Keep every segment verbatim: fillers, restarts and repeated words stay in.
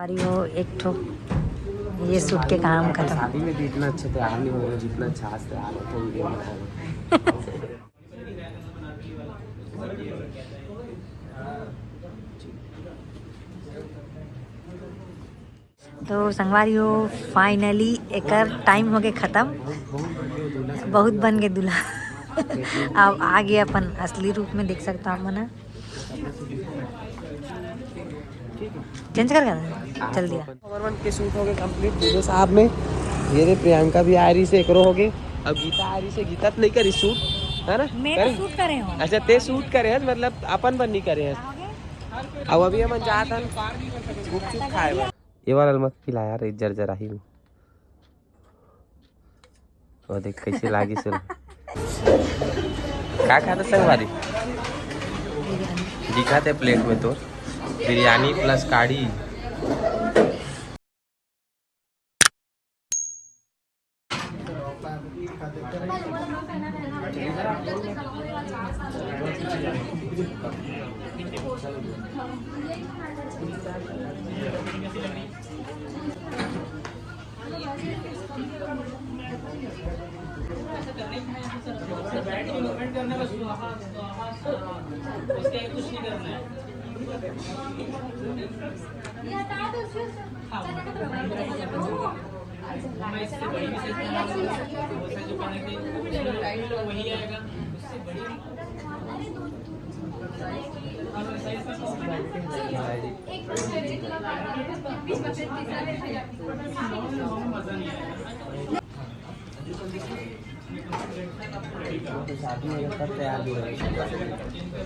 अरे वो एक ठो ये सूट के काम खत्म। शादी में भी इतना अच्छा तैयार नहीं हो रहा जितना अच्छा आज तैयार होता है वीडियो में। तो संगवारी हो, finally एकर टाइम हो गए खत्म। बहुत बन के दूल्हा। अब आ गए अपन असली रूप में, देख सकता हूँ मना। चेंज कर गया, चल दिया। नंबर वन के सूट हो गए कंप्लीट दूल्हे साहब में। ये रे प्रियंका भी आ रही से, एकरो हो गए। अब गीता आ रही से, गीता तो नहीं करी सूट, है ना? मैं तो सूट करे हूँ। अच्छा, ते सूट करे है, मतलब अपन बन नहीं करे है। अब अभी हम जात हन गुपचुप खाए बर। ये वाला मत पिला यार, ये जर जर आही। वो देख कैसे लागी सुन। का खाता संगवारी? दिखाते प्लेट में तो बिरयानी प्लस काढ़ी।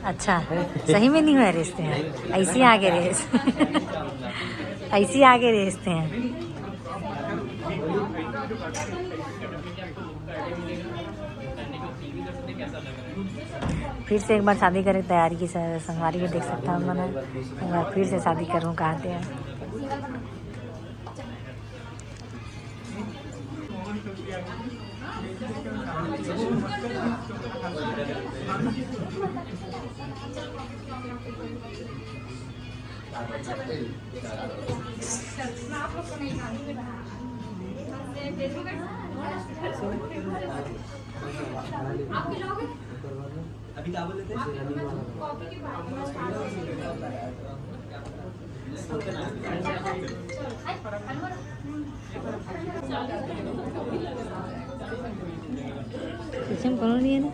अच्छा, सही में नहीं हुआ रेस तें, ऐसे ही आगे रेस। ऐसे ही आगे रेस तें। फिर से एक बार शादी करे तैयारी की स-, संगवारी को देख सकता हूँ मैं। एक बार फिर से शादी करूँ कहते हैं। पीछे में कोनो नहीं है ना।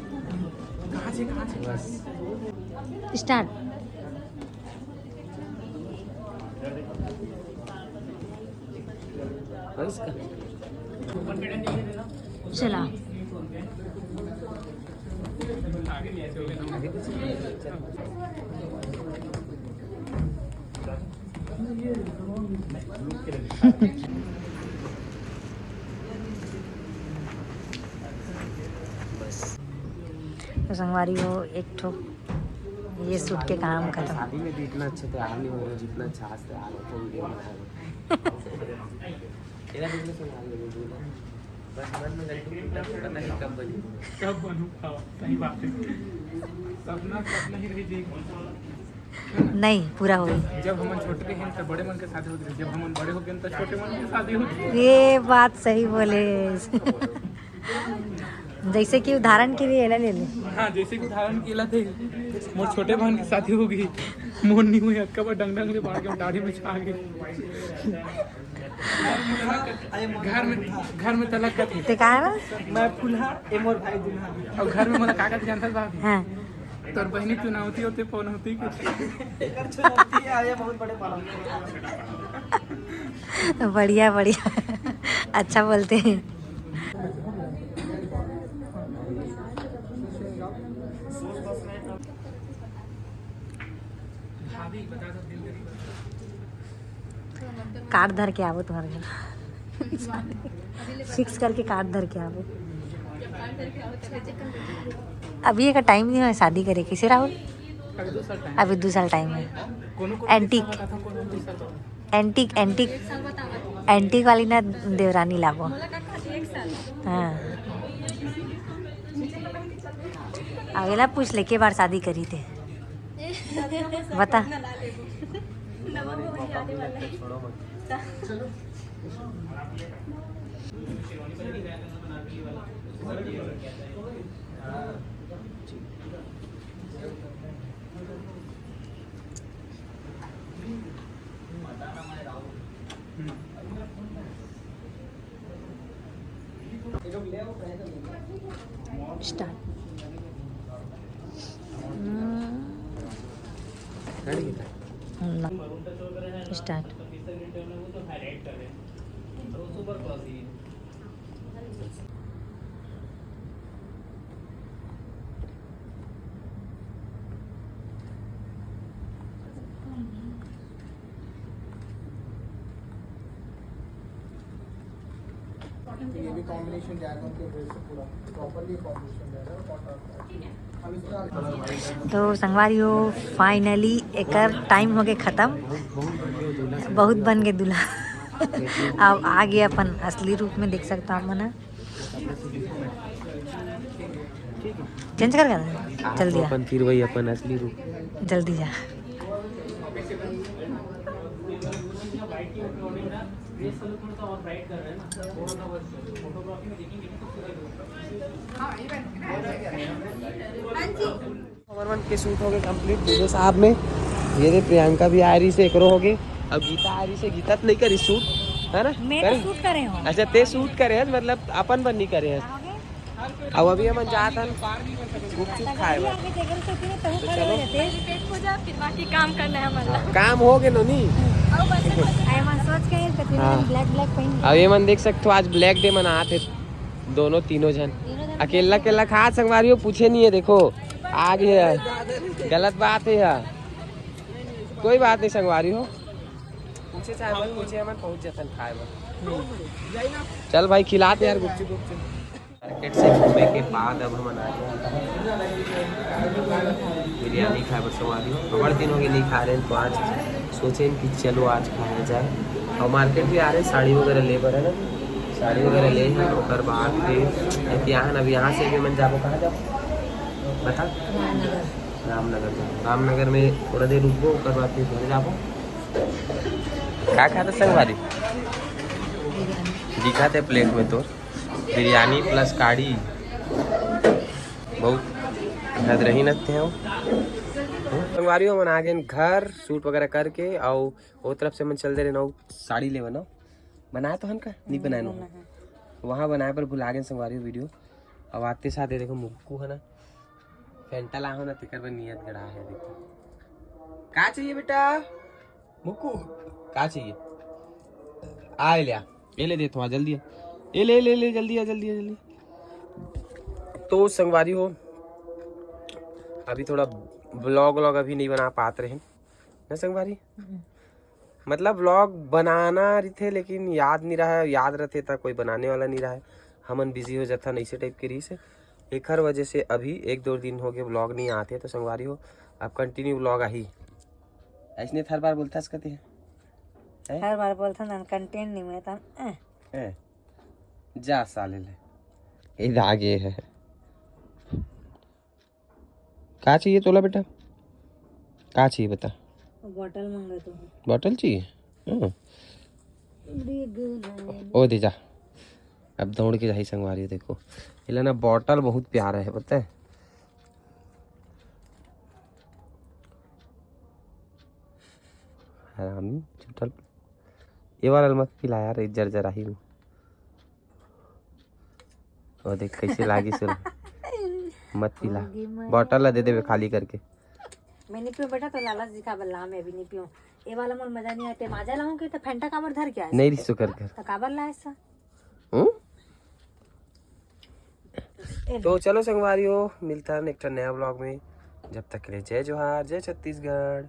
स्टार्ट। चला। तो संगवारी हो, एक ठो ये सूट के काम खत्म। शादी में भी इतना अच्छा तैयार नहीं हो रहा जितना अच्छा आज तैयार होता है वीडियो में। तेरा बिजनेस में आ गया। बस मन में लड्डू फूटा, पता नहीं कब बनी। कब बनू? हाँ, सही बात है। सपना सपना ही रह जाएगी। नहीं पूरा होई। जब हमन छोटे रहेन त बड़े मन के शादी होत रहे, जब हमन बड़े हो गए त छोटे मन के शादी होत रहे। ये बात सही बोले। जैसे कि उदाहरण के लिए एला ले ले। हाँ, जैसे कि उदाहरण के ला थे, मोर छोटे बहन की शादी हो गई, मोर नहीं हुई, अक्का बार डंग डंग ले बाढ़ के दाढ़ी में छा गई। घर में, घर में तलक कथी? ते कहा ना? मैं फुलहा, ए मोर भाई दुल्हा। और घर में मोला का कथी जानत बा? हाँ। तोर बहनी चुनौती होते, फोन होती कुछ। एकर चुनौती आवे बहुत बड़े पालन। बढ़िया बढ़िया। अच्छा बोलते हैं। कार्ड धर के आवो तुम्हारे घर। फिक्स करके कार्ड धर के आवो। अभी एक टाइम नहीं है शादी करे किसे राहुल। अभी दो साल टाइम है। एंटीक, एंटीक, एंटीक, एंटीक वाली ना देवरानी लाबो। हाँ। अगला पूछ ले के बार शादी करी थे, बता। स्टार्ट। स्टार्ट। ये भी कॉम्बिनेशन जाएगा उनके ड्रेस से पूरा, प्रॉपरली कॉम्बिनेशन जाएगा। तो संगवारी हो, फाइनली एकर टाइम हो गए खत्म। बहुत बन के दूल्हा। अब आ गया अपन असली रूप में, देख सकता आप मन। चेंज कर गया, चल दिया। अपन फिर वही अपन असली रूप। जल्दी जा। हमर मन के शूट हो गए कंप्लीट दोनों साहब में। ये रे प्रियंका भी आ रही से, एकरो हो गए। अब गीता आ रही से, गीता तो नहीं करी शूट, है ना? मैं तो शूट करे हूँ। अच्छा, ते शूट करे है, मतलब अपन बन नहीं करे है। अब अभी हमन जात हन गुपचुप खाए बर। तो चलो। पेट हो जा, फिर बाकी काम करना है हमारा। काम हो गए नोनी। अरे मन सोच के कथी हाँ। ब्लैक ब्लैक पहन के। अब ये मन देख सकते हो, आज ब्लैक डे मनात है दोनों तीनों जन। तीनों जन अकेला अकेला खा संगवारी हो, पूछे नहीं है। देखो आ गए है, गलत बात है यार। कोई बात नहीं संगवारी हो, पूछे चाहे मत पूछे, हमन पहुंच जतन खाए बर। चल भाई खिलाते यार गुपचुप गुपचुप। मार्केट से घूमे के बाद अब हमन आ गए बिरयानी खाए बर संगवारी हो। बड़ दिन हो गए नहीं खा रहे हैं, तो आज सोचे कि चलो आज खाया जाए। और मार्केट भी आ रहे हैं साड़ी वगैरह ले बर, है ना, साड़ी वगैरह ले हैं। ओकर बाद फिर एक यहाँ, अब यहाँ से भी मन जाबो, कहाँ जाबो बता? रामनगर जाबो। रामनगर में थोड़ा देर रुकबो, ओकर बाद फिर घर जाबो। का खाता संगवारी? दिखाते प्लेट में तो बिरयानी प्लस काढ़ी, बहुत हद रही न ते हो। संगवारी हो, मन आ गए घर शूट वगैरह करके, और वो तरफ से मन चल दे रहे ना साड़ी लेवे ना। बनाया तो हन का? नहीं बनाया ना। वहाँ बनाए पर भुला गए संगवारी हो वीडियो। अब आते साथ ये देखो मुक्कू है ना, फैंटा लाहो ना, तेकर बर नियत गड़ा है। देखो का चाहिए बेटा? मुक्कू का चाहिए? आ ले, आ। ये ले देत हूँ, आ जल्दी आ। ये ले, ले, ले, जल्दी आ, जल्दी आ, जल्दी। तो संगवारी हो, अभी थोड़ा ब्लॉग व्लॉग अभी नहीं बना पात रहे ना संगवारी। मतलब व्लॉग बनाना रहिथे लेकिन याद नहीं रहा, याद रहते त कोई बनाने वाला नहीं रहा। हमन बिजी हो जाथन, ऐसे टाइप के रहिस। एखर वजह से अभी एक दो दिन हो गए व्लॉग नहीं आते। तो संगवारी हो, अब कंटिन्यू व्लॉग आही। ऐसने हर बार बोलथस कते हैं? हैं? हर बार बोलथन, "कंटेंट नहीं मिलता।" हैं? हैं? जा साले ले। ये आगे है। का चाहिए तोला बेटा? का चाहिए बता? बॉटल मांगा तो। बॉटल चाहिए? हाँ। ओ दे जा। अब दौड़ के जाही संगवारी, देखो। एला ना बॉटल बहुत प्यारा है, पता है? हरामी चुटल। ये वाला मत पिला यार, ये जर जर आही। वो देख कैसे लागी सुन। मत पिला। बॉटल ला दे देबे खाली करके। मैं नहीं पीऊँ बेटा, तो लालच दिखा बल्ला, मैं भी नहीं पीऊँ। ये वाला मोर मजा नहीं आते, माजा लाऊं के तो फैंटा काबर धर के आए? नहीं रिसो कर कर। तो काबर लाए सा? हम्म? तो चलो संगवारी हो, मिलता है एक ठो नया व्लॉग में। जब तक के लिए जय जोहार, जय छत्तीसगढ़।